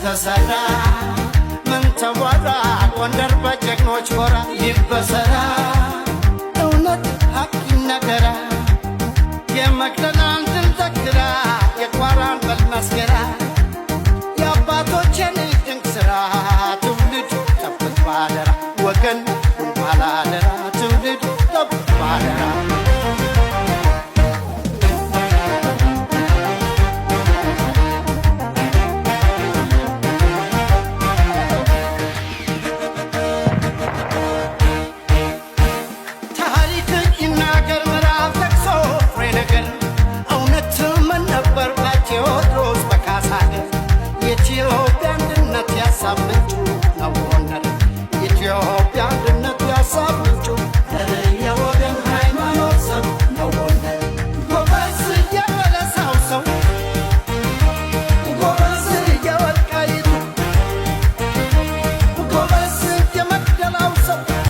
ተሰራ? ምን ተወራ? ጎንደር በጀግኖች ጎራ ይበሰራ፣ እውነት ሀቅ ይነገራ፣ የመቅደላን ድል ዘክራ፣ የቋራን በል መስክራ፣ የአባቶችን ድንቅ ሥራ ትውልድ ጠብቅ ባደራ ወገን።